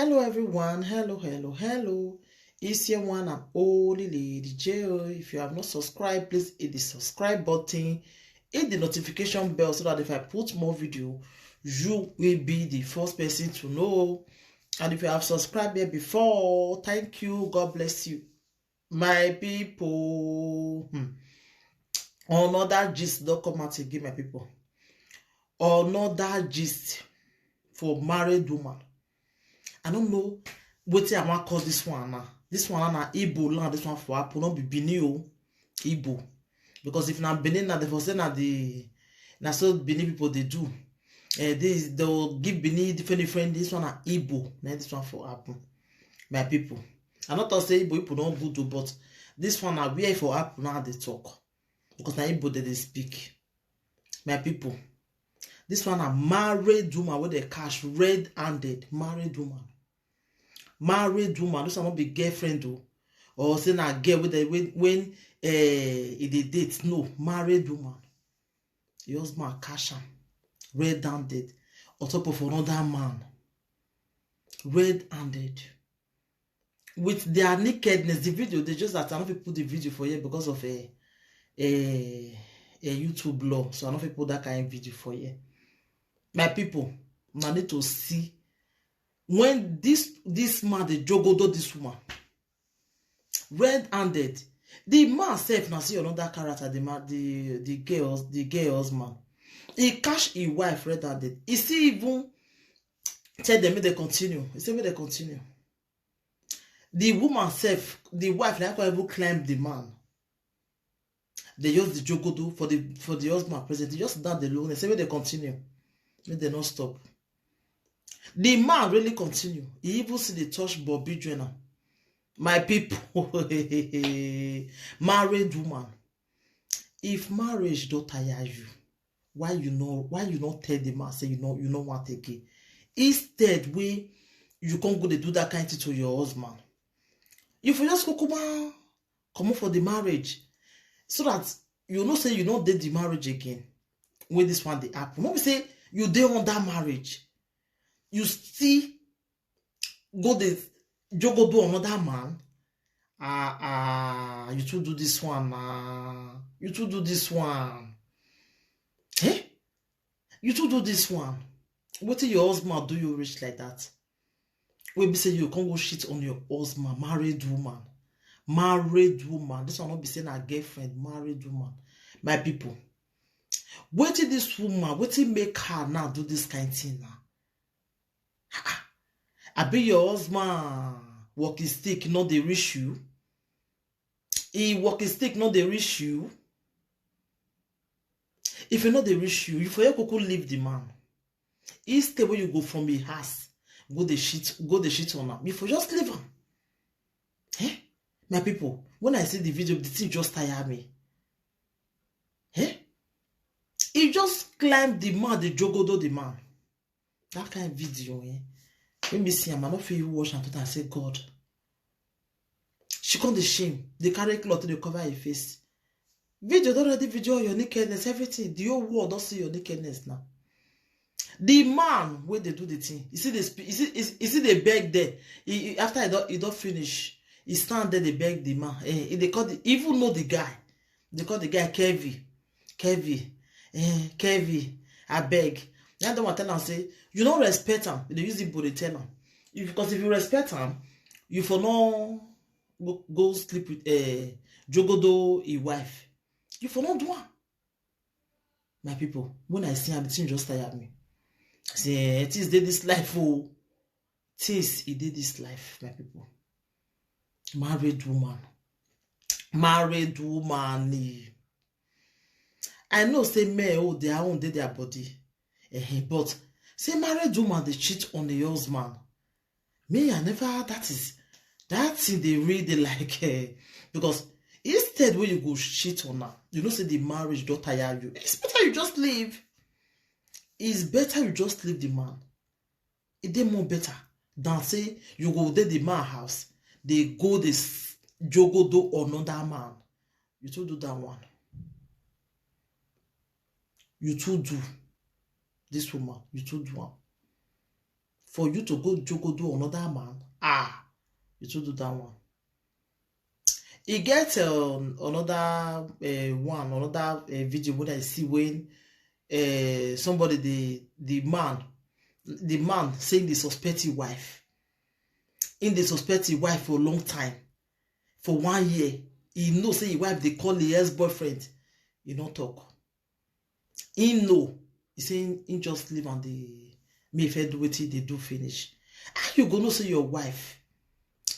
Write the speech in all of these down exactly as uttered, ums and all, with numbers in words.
Hello everyone, hello, hello, hello. It's your one and only Lady J O. If you have not subscribed, please hit the subscribe button, hit the notification bell so that if I put more video, you will be the first person to know. And if you have subscribed here before, thank you. God bless you. My people, hmm. Another gist don come out again, my people. Another gist for married woman. I don't know wetin I wan call this one now. This one na Igbo land, this one for happen, no be Benin o, Igbo. Because if na Benin na, dem for say na the, na so Benin people dey do. Eh, this, they will give Benin different, different. This one na Igbo, na this one for happen. My people, I no talk say Igbo people no good o, but this one na where e for happen now I dey talk. Because na Igbo dem dey speak. My people, this one na married woman wey dem catch red-handed, married woman. Married woman, this one no be girlfriend o, or say na girl wey dem, wey, when, eh, e dey date, no, married woman. Your husband catch am red-handed on top of another man. Red-handed. With their nakedness, the video, they just that I no fit put the video for here because of a, a, a YouTube law. So I no fit put that kind of video for here. My people, una need to see when this, this man dey jogodo this woman. Red-handed. The man sef na see another character, the man, the, the girls, the girl husband. He catch his wife red-handed. He still even tell them make dem continue. He say make dem continue. The woman sef, the wife, like, come even climb the man. They just the jogodo for the, for the husband present. He just down the low. They say make dem continue. Make dem no stop. The man really continue. He even see the touch Bobby join am. My people, married woman, if marriage don tire you, why you no, why you no tell the man say you no, you no want again? Instead wey you come go dey do that kind thing to your husband, you for just kukuma comot for the marriage so that you know say you no dey the marriage again. When this one dey happen, no be say you dey under marriage, you still go dey jogodo another man. Ah, ah, you too do this one, ah, you too do this one. Eh? You too do this one. Wetin your husband do you reach like that? Wey be say you come go shit on your husband, married woman. Married woman. This one no be say na girlfriend, married woman. My people, wetin this woman, wetin make her now do this kind thing now? Ah, ah. Abi your husband walking stick no dey reach you? He walking stick no dey reach you? If e no dey reach you, you for here kuku leave the man. Instead wey you go from him house, go dey shit, go dey shit on am, you for just leave am. Eh? My people, when I see the video, the thing just tire me. Eh? He just climb the man, dey jogodo the man. That kind video, eh? When me see am, I no fit even watch am, but I say, God. She come dey shame, dey carry cloth to dey cover her face. Video don already video your nakedness, everything. The whole world don see your nakedness now. The man wey dey do the thing, you see the sp-, you see, you see, you see the beg there. He, he, after he don, he don finish, he stand there, dey beg the man. Eh, he dey call the, even know the guy. They call the guy Kevin. Kevin. Eh, Kevin, I beg. Now don't tell am say you no respect am. You dey use Igbo dey tell am. If, because if you respect am, you for no go, go sleep with, eh, jogodo him wife. You for no do am. My people, when I see am, the thing just tire me. Say, eh, things dey this life, oh. Things e dey this life, my people. Married woman. Married woman, eh. I know say men, oh, their own dey their body. Eh, but say married woman dey cheat on the husband. Me, I never, that is, that thing dey really like, eh, because instead wey you go cheat on her, you know say the marriage don tire you. It's better you just leave. It's better you just leave the man. E dey more better than say you go dey the man house, dey go dey s-, jogodo another man. You too do that one. You too do this woman. You too do am. for you to go jogo do another man. Ah, you to do that one. E get um, another uh, one, another uh, video wey I see when uh, somebody, the the man, the man saying they suspect his wife. In the suspect his wife for a long time, for one year. He know say his wife they call the ex-boyfriend. He no talk. He know. He say he just leave and the me if I do what he they do finish. How you gonna say your wife,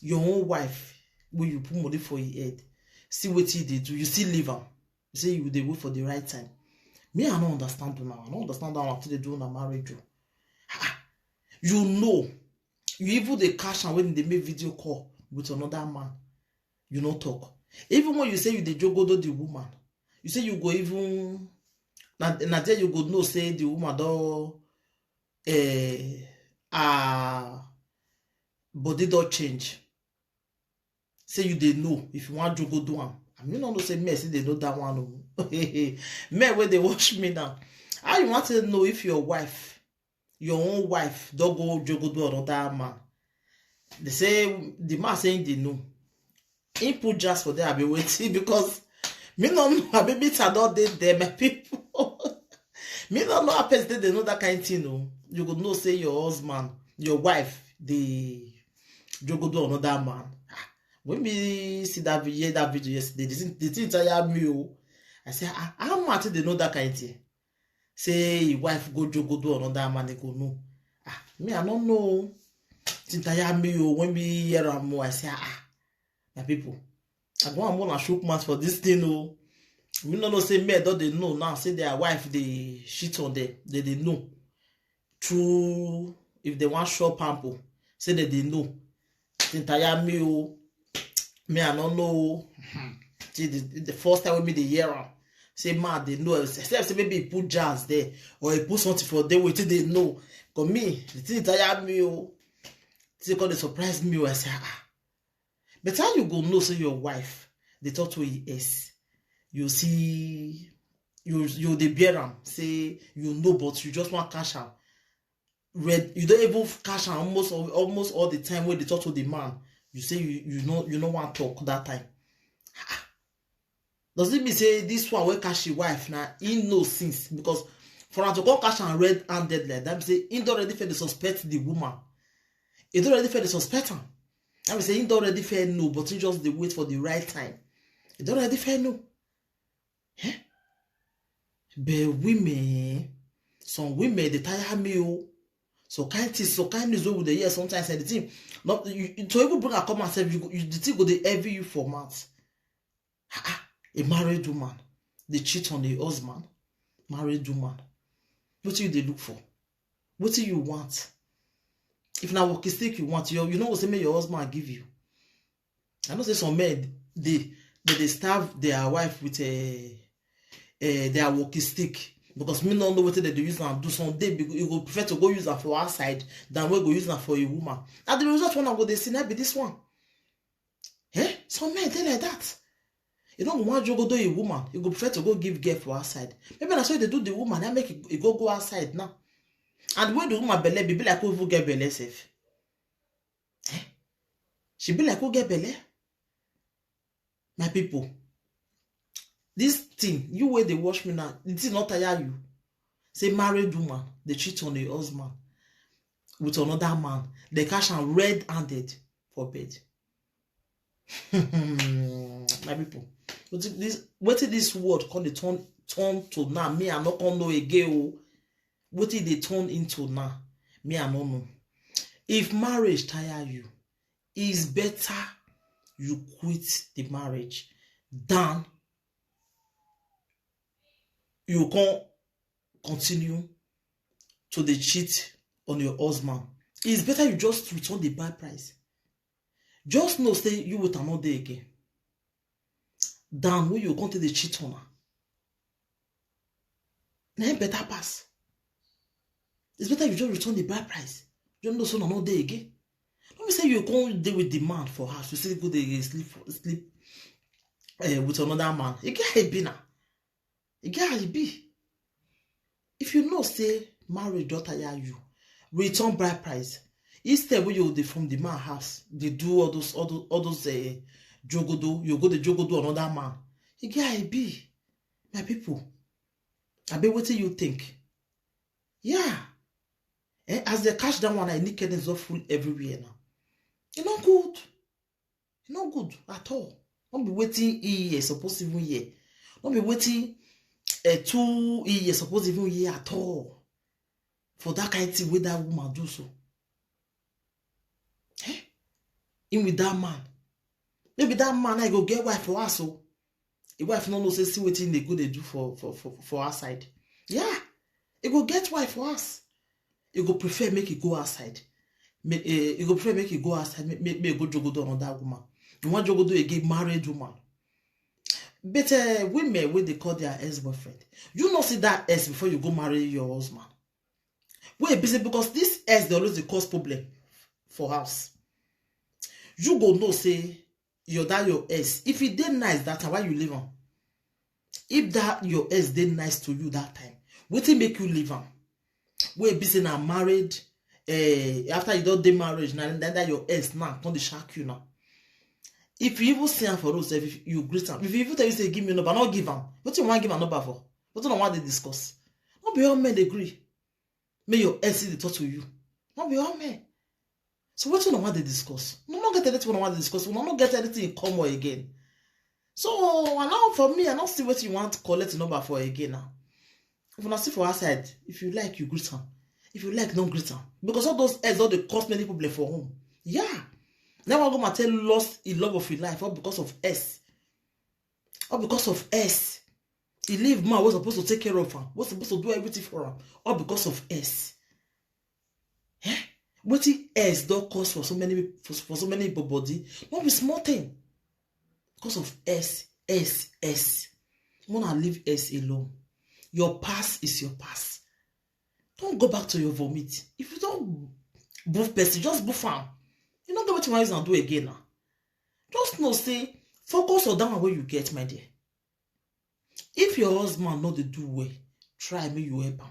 your own wife, when you put money for your head, see what he they do, you still leave am. You say you dey wait for the right time. Me, I don't understand now. I don't understand how they do on a marriage. You know, you even the cash and when they make video call with another man, you no talk. Even when you say you dey jogodo the woman, you say you go even na na there you go know say the woman don eh her body don change. Say you dey know if you wan jogodo am. I mean, no know say men say they know that one. Oh. Men where they watch me now. How you want to know if your wife, your own wife, don't go jogodo another man? They say the man saying they know. He put just for there, I be waiting because me no know, I be meet I don't date them, my people. Me no know a person they know that kind of thing. Oh. You go know say your husband, your wife, they jogodo another man. Ah, when me see that vi- hear that video yesterday, the thing, the thing tire me. Oh. I say, ah, how much they know that kind of thing? Say his wife go jogodo another man, they go no. Ah, me I don't know. Thing tire me. Oh, when me hear am, oh, I say, ah, my people, I go and wanna shook mouth for this thing. Oh, we no know say men don't they know now. Say their wife they shit on them. They they know. True, if they want shop pample, say that they know. Thing tire me. Oh, me I don't know. See the, the first time with me the year am. Say man they know except say maybe he put jazz there or he put something for them waiting they know. Cause me the thing tire me. Oh, they call they surprise me. Oh, I say ah. But how you go know say your wife they talk to E S? You see, you you dey bear am say you know, but you just want cash am. Red, you don't even cash am almost al- almost all the time when they talk to the man. You say you you know you no want talk that time. Does it mean say this one will cash your wife now? He know since because for am to come cash am red handed like that, say he don't already fail to suspect the woman. He don't already fail to suspect am. I mean say he don't already fail no, but he just dey wait for the right time. He don't already fail no. Eh? But women, some women they tire me. Oh. So kind things, so kind news over the year sometimes and the thing. Not you, you- to even bring a come and say you, go- you the thing go they heavy you for months. Ah, ah, a married woman, they cheat on the husband. Married woman, what do you they look for? What do you want? If na walking stick you want, you you know what say make your husband give you. I know say some men they they, they starve their wife with a, a their walking stick because me no know what they do use and do some day because you go prefer to go use am for outside than we go use am for a woman. And the result one I go they see na be this one. Eh? Some men they like that. You don't want you go do a woman, you go prefer to go give girl for outside. Maybe that's why they do the woman, I make it, it go go outside now. And when the woman belle be, be like who even get belle safe. Eh? She be like who get belle. My people, this thing, you where they watch me now, it is not tire you. Say married woman, they cheat on the husband with another man. They cash am red handed for bed. My people, what if this what if this word called the turn turn to now? Me, I not gonna know again. Oh. What if they turn into now? Me, I don't know. If marriage tire you, it's better you quit the marriage than you can continue to the cheat on your husband. It's better you just return the buy price. Just know say you with another day again. Than when you come to the cheat on her. Na him better pass. It's better you just return the buy price. You don't know so another day again. Let me say you can't deal with the man for house. You say go dey sleep for- sleep uh, with another man. You get how e be now. You get how e be. If you know say marriage don tire you, return bride price. Instead wey you dey from the man house, dey do all those, all those, all those uh, jogodo, you go dey jogodo another man. E get how e be, my people. Abi wetin you think? Yeah. Eh, as they catch that one, I nakedness don full everywhere now. E no good. E no good at all. No be wetin e hear suppose even hear. No be wetin uh, two e hear suppose even hear at all. For that kind thing wey that woman do so. Eh? Him with that man. Maybe that man now go get wife for us o. The wife no know say see wetin dey go dey do for for for for outside. Yeah, e go get wife for us. E go prefer make e go outside. Make e go prefer make e go outside. Make make make e go jogodo another woman. You wan jogodo again married woman. But uh, women wey dey call their ex-boyfriend, you no see that ex before you go marry your husband. Wey be say because this ex dey always dey cause problem for house. You go know say your that your ex, if e dey nice that time, why you leave am? If that your ex dey nice to you that time, wetin make you leave am? Wey be say na married, eh, after you don dey marriage, na na that your ex now come dey shark you now. If you even see am for road sef, if you greet am, if you even tell you say give me number, no give am. Wetin you wan give am number for? Wetin una wan dey discuss? No be all men dey gree make your ex dey talk to you. No be all men. So wetin una wan dey discuss? Una no get anything una wan dey discuss. Una no get anything in common again. So and now for me, I no see wetin you wan collect the number for again now. If una see for outside, if you like, you greet am. If you like, don't greet am. Because all those ex don dey cause many problem for home. Yeah. Now I go ma tell lost in love of your life all because of ex. All because of ex. He leave man was supposed to take care of am, was supposed to do everything for am, all because of ex. Eh? Wetin ex don cause for so many for, for so many people body? No be small thing. Because of ex, ex, ex. Una leave ex alone. Your past is your past. Don't go back to your vomit. If you don boof person, just boof am. You no get wetin you wan use am do again now. Just know say focus on that one wey you get, my dear. If your husband no dey do well, try make you help am,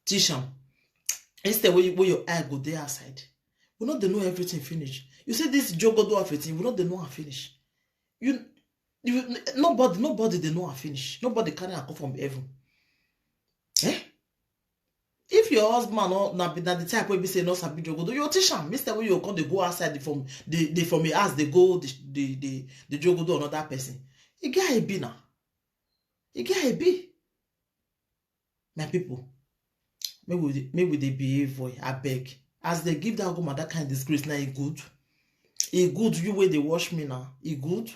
teach am. Instead wey wey your eye go dey outside, we no dey know everything finish. You see this jogodo of a thing, we no dey know am finish. You you nobody nobody dey know am finish. Nobody carry am come from heaven. Eh? If your husband no na be na the type wey be say no sabi jogodo, you teach am. Instead wey you come dey go outside the from the the from your house dey go the the the, the jogodo another person. E get how e be na. E get how e be. My people, make we dey- make we dey behave well, abeg. As they give that woman that kind disgrace, na e good. E good you wey dey watch me now. E good.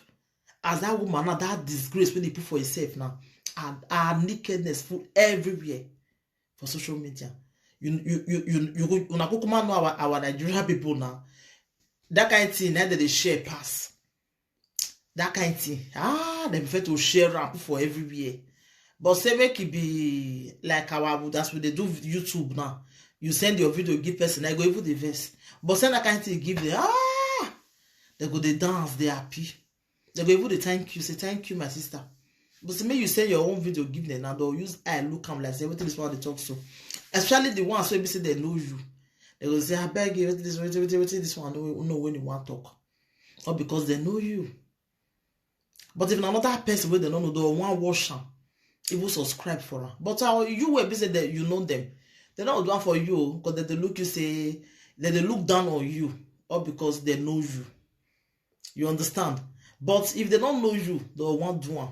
As that woman now, that disgrace wey dey put for herself now, and her nakedness full everywhere for social media. You you you you you go una kukuma know our our Nigerian people now. That kind thing na dem dey share pass. That kind thing, ah, dem prefer to share am put for everywhere. But say make e be like our as we dey do YouTube now. You send your video give person, I go even dey vex. But send that kind thing give them, ah, they go dey dance, dey happy. They go even dey thank you, say thank you, my sister. But say make you send your own video give them now, they'll use eye look am like say wetin this one dey talk so. Especially the ones wey be say they know you, they go say abeg you wetin this wetin wetin wetin this one no know when you wan talk, or because they know you. But if na another person wey dem no know, dem wan watch am, even subscribe for am. But uh, you wey be say that you know them, they no do am for you because they dey look you say they dey look down on you, or because they know you. You understand? But if they don't know you, they wan do am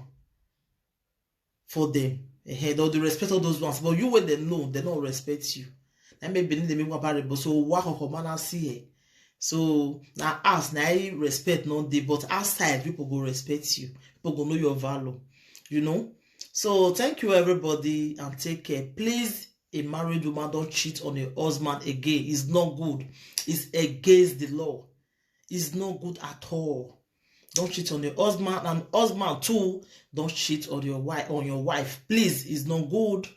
for them. Eh, they dey respect all those ones. But you wey dem know, they no respect you. That may be the make one parable. So what Hokomana see here. So na us na I respect no dey, but outside people go respect you. People go know your value. You know. So thank you everybody and take care. Please, a married woman don't cheat on your husband again. It's not good. It's against the law. It's not good at all. Don't cheat on your husband, and husband too. Don't cheat on your wife. On your wife, please. It's not good.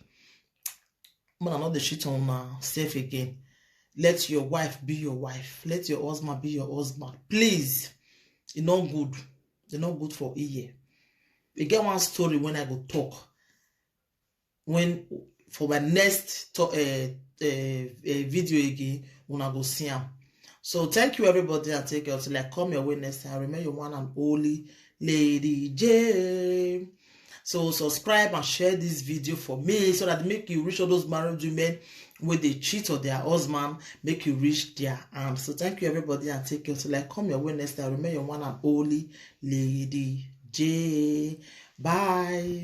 Man, I not the cheat on myself again. Let your wife be your wife. Let your husband be your husband, please. It's not good. It's not good for a year. We get one story when I go talk. When for my next to, uh, uh, uh, video again, when I go see him. So thank you, everybody, and take care. Till I come your way next time, remember your one and only Lady J. So subscribe and share this video for me so that make you reach all those married women where they cheat on their husband, make you reach their arms. So thank you, everybody, and take care. Till I come your way next time, remember your one and only Lady J. Bye.